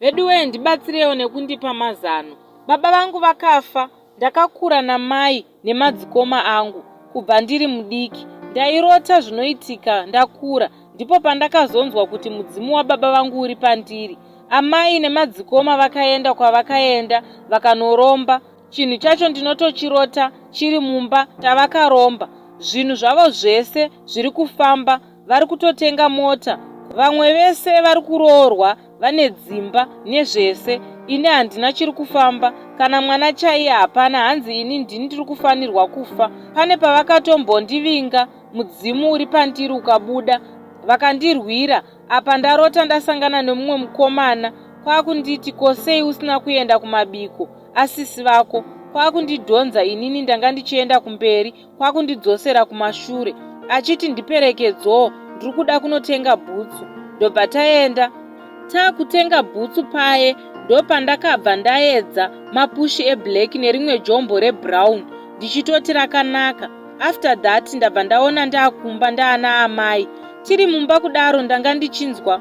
Veduwee ndibatsireiwo nekundipa mazano. Baba vangu vakafa ndakakura namai nemadzikoma angu kubva ndiri mudiki. Ndairota zvinoitika ndakura ndipo pandakazonzwa kuti mudzimu wababa vangu uri pandiri. Amai nemadzikoma vakaenda kwavakaenda vakanoromba. Chinhu chacho ndinotochirota chiri mumba tavakaromba. Zvinhu zvavo zvese zviri kufamba vari kutotenga mota. Vamwe vese vari kuroorwa vane dzimba nezvese ini handina chiri kufamba kana mwana chaiye hapana hanzi ini ndini ndiri kufanirwa kufa pane pavakatombondivinga mudzimu uri pandiri ukabuda vakandirwira apa ndarota ndasangana nemumwe mukomana kwakunditi ko sei usina kuenda kumabiko asisi vako kwakundidhonza inini ndanga ndichienda kumberi kwakundidzosera kumashure achiti ndiperekedzoo ndiri kuda kunotenga bhutsu ndobva taenda takutenga bhutsu paye ndopandakabva ndaedza mapushi eblack nerimwe jombo rebrown ndichitoti rakanaka after that ndabva ndaona ndakumba ndaana amai tiri mumba kudaro ndanga ndichinzwa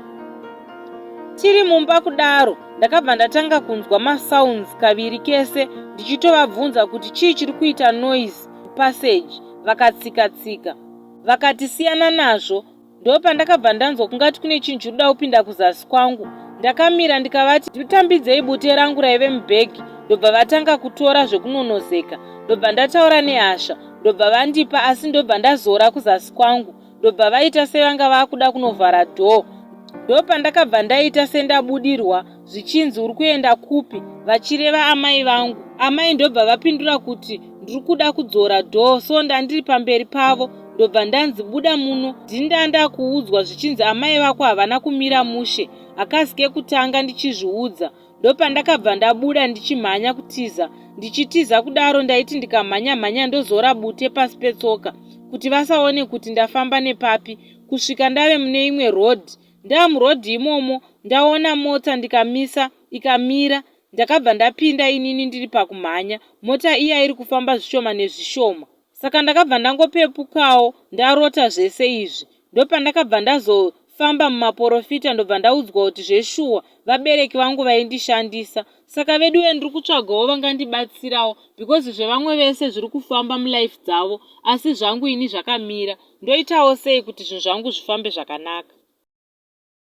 tiri mumba kudaro ndakabva ndatanga kunzwa masounds kaviri kese ndichitovabvunza kuti chii chiri kuita noise passage vakatsika tsika vakati siyana nazvo ndopandakabva ndanzwa kungati kune chinhu chiri kuda kupinda kuzasi kwangu ndakamira ndikavati nditambidzei bute rangu raive mubhegi ndobva vatanga kutora zvekunonozeka ndobva ndataura nehasha ndobva vandipa asi ndobva ndazora kuzasi kwangu ndobva vaita sevanga vakuda kunovhara dhoo ndopandakabva ndaita sendabudirwa zvichinzi uri kuenda kupi vachireva amai vangu amai ndobva vapindura kuti ndiri kuda kudzora dhoo so ndandiri pamberi pavo ndobva ndanzi buda muno ndindanda kuudzwa zvichinzi amai vako havana kumira mushe hakasi kekutanga ndichizviudza ndopandakabva ndabuda ndichimhanya kutiza ndichitiza kudaro ndaiti ndikamhanya mhanya ndozora bute pasi petsoka kuti vasaone kuti ndafamba nepapi kusvika ndave mune imwe road ndaamuroad imomo ndaona mota ndikamisa ikamira ndakabva ndapinda inini ndiri pakumhanya mota iya iri kufamba zvishoma nezvishoma saka ndakabva ndangopepukawo ndarota zvese izvi ndopandakabva ndazofamba mumaporofita ndobva ndaudzwa kuti zveshuwa vabereki vangu vaindishandisa saka veduwe ndiri kutsvagawo vangandibatsirawo because zvevamwe vese zviri kufamba mulife dzavo asi zvangu ini zvakamira ndoitawo sei kuti zvinhu zvangu zvifambe zvakanaka.